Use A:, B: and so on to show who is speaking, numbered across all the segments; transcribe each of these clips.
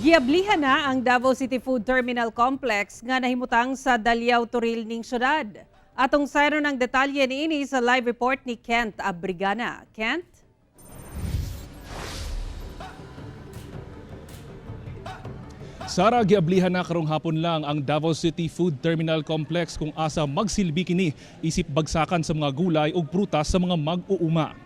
A: Giablihan na ang Davao City Food Terminal Complex nga nahimutang sa Daliao Toril ning syudad. Atong sayron ang detalye niini sa live report ni Kent Abrigana. Kent?
B: Sara, giablihan na karong hapon lang ang Davao City Food Terminal Complex kung asa magsilbi kini isip bagsakan sa mga gulay ug prutas sa mga mag-uuma.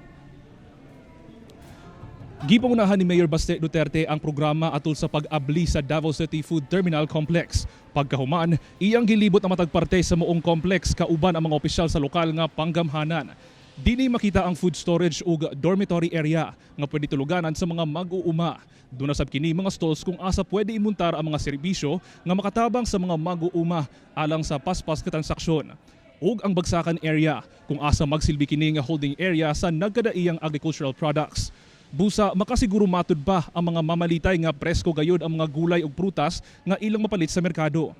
B: Gipangunahan ni Mayor Baste Duterte ang programa atol sa pag-abli sa Davao City Food Terminal Complex. Pagkahuman, iyang gilibot ang matag parte sa moong complex kauban ang mga opisyal sa lokal nga panggamhanan. Dini makita ang food storage ug dormitory area nga pwede tuluganan sa mga mag-uuma. Doon na sab kini mga stalls kung asa pwede imuntar ang mga serbisyo nga makatabang sa mga mag-uuma alang sa paspas ka transaksyon, ug ang bagsakan area kung asa magsilbi kini nga holding area sa nagkadaiyang agricultural products. Busa makasiguro matud pa ang mga mamalitay nga presko gayud ang mga gulay ug prutas nga ilang mapalit sa merkado.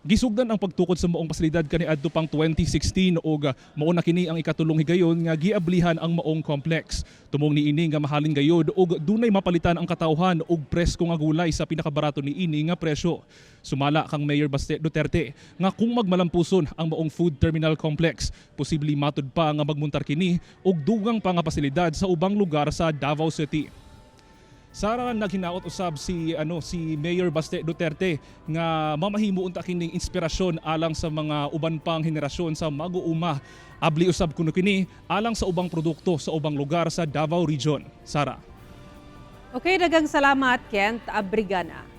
B: Gisugdan ang pagtukod sa maong pasilidad kaniadto pang 2016 ug mao na kini ang ikatulong higayon nga giablihan ang maong complex. Tumong niini nga mahalin gayud ug dunay mapalitan ang katawhan og presko nga gulay sa pinakabarato niini nga presyo. Sumala kang Mayor Baste Duterte nga kung magmalampuson ang maong food terminal complex, posible matud pa nga magmuntar kini og dugang pa nga pasilidad sa ubang lugar sa Davao City. Sara, naghinaot usab si Mayor Baste Duterte nga mamahimo unta kining inspirasyon alang sa mga uban pang henerasyon sa mag-uuma. Abli usab kuno kini alang sa ubang produkto sa ubang lugar sa Davao Region. Sara.
A: Okay, daghang salamat, Kent Abrigana.